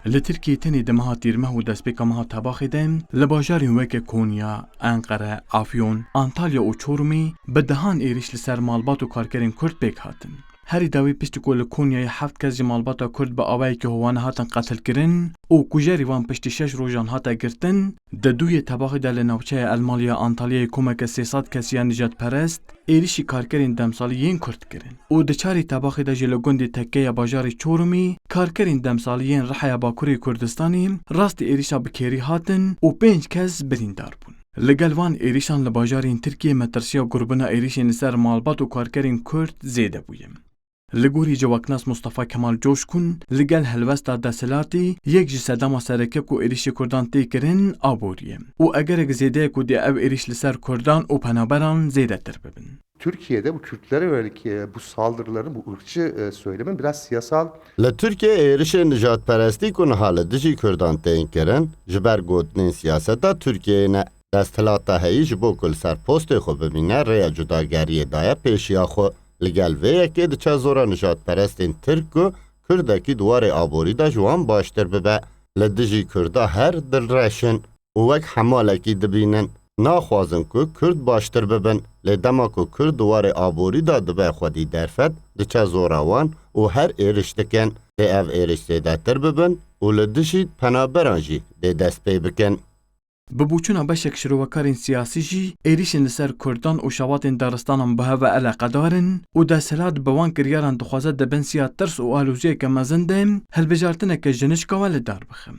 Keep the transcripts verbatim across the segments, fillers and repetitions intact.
Li Tirkiyê tenê di meha Tîrmeh û destpêka meha Tebaxê de li bajarên weke Konya, Enqere, Afyon, Antalya û Çorumê bi dehan êrîş li ser malbat û karkerên Kurd pêk hatin. Herî dawî piştî ku li Konyayê heft kes ji malbata Kurd bi awayekî hovane hatin qetilkirin û kujerî wan piştî şeş rojan hate girtin, di dûyê Tebaxê de li navçeya Elmaliya Antalyayê komeke sê sed kesî ya nijadperest êrîşî karkerên demsalî yên Kurd kirin û di çarê Tebaxê de jî li gundê Tekkeya bajarê Çorumê karkerên demsalî yên Rihaya Bakurê Kurdistanê rastî êrîşa bi kêrî hatin û pênc kes birîndar bûn. Li gel van êrîşan li bajarên Tirkiyê metirsiya gurbina êrîşên li ser malbat û karkerên Kurd zêde bûye. Li gorî civaknas Mustafa Kemal Coşkun, li gel helwesta desthilatê yek ji sedema sereke ku êrîşê Kurdan tê kirin aborî ye û egerek zêde ye ku dê ev êrîş li ser Kurdan û penaberan zêdetir bibin. Türkiye'de bu Kürtlere yönelik, e, bu saldırıların, bu ırkçı, e, söylemin biraz siyasal. Li Tirkiyê êrişên nijadperestî ku niha li dijî Kurdan tên kirin, ji ber gotinên siyaseta Tirkiyeyê ne. Desthilata heyî ji bo ku li ser postê xwe bimîne, rêya cudageriyê daye pêşiya xwe. Li gel vê yekê diçe zora nijadperestên Tirk ku Kurdekî di warê aborî de ji wan baştir bibe. Li dijî Kurda her dilreş in û wek hemalekî dibînin. Naxwazin ku Kurd baştir bibin, lê dema ku Kurd di warê aborî de dibe xwedî derfet, diçe zora wan û her êriş dikin. Lê ev êriş zêdetir bibin û li dijî penaberan jî dê dest pê bikin. Bi boçûna beşek şirovekarên siyasî jî êrîşên li ser Kurdan û şewatên daristanan bi hev ve eleqedar in û desthilat bi wan kiryaran dixwaze di bin siya tirs û aloziyeke mezin de hilbijartineke ji nişka we li dar bixe.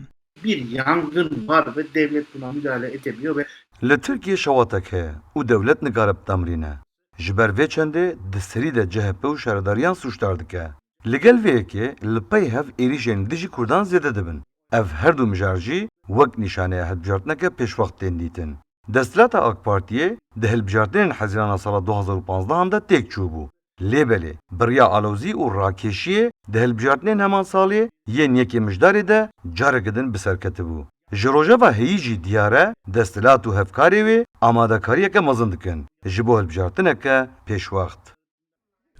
Bir yangın var ve devlet buna müdahale edemiyor ve Li Tirkiyê şewatek heye û dewlet nikare bitemrîne. Ji ber vê çendê di serî de C H P û şaredariyan sûcdar dike. Li gel vê yekê li pey hev êrîşên li dijî Kurdan zêde dibin. Ev her du mijar jî wek nîşaneya hilbijartineke pêşwext tên dîtin. Desthilata AK Partiyê di hilbijartinên Hezîrana sala du hazar û panzdeh de têk çûbû. Lê belê, bi riya alozî û rakêşiyê di hilbijartinên heman salê yên yekê Mijdarê de careke din bi ser ketibû. Ji rojeva heyî jî diyar e, desthilat û hevkarê wê amadekariyeke mezin dikin ji bo hilbijartineke pêşwext.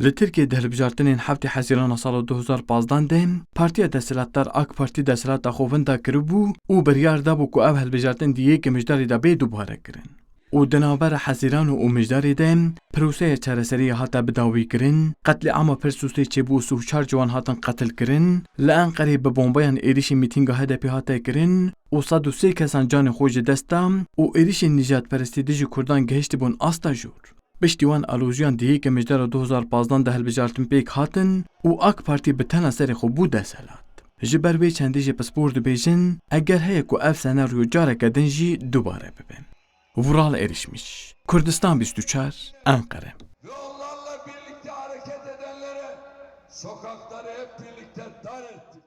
Li Tirkiyê di hilbijartinên heftê Hezîrana sala du hazar pazdeh de partiya desthilatdar AK Partî desthilata xwe winda kiribû û biryar dabû ku ev hilbijartin di yekê Mijdarê de bê dubare kirin. Û di navbera Hezîran û Mijdarê de proseya çareseriyê hate bidawîkirin, qetlîama pir sûstê çêbû û sih û çar ciwan hatin qetilkirin, li Enqerê bi bombeyan êrîşî mîtînga H D P hate kirin û sed û sê kesan canê xwe ji dest da û êrîşên nijadperestî dijî Kurdan gihiştibûn asta jor. Piştî wan aloziyan di yekê Mijdara du hazar pazdeh de hilbijartin pêk hatin û AK Partî bi tena serê xwe bû desthilat. Ji ber wê çendê jî pispor dibêjin, eger heye ku ev senaryo careke din jî dubare bibe. Vural Erişmiş, Kurdistan bîst û çar, Enqere. Yollarla birlikte hareket edenlere sokakları hep birlikte dar ettik.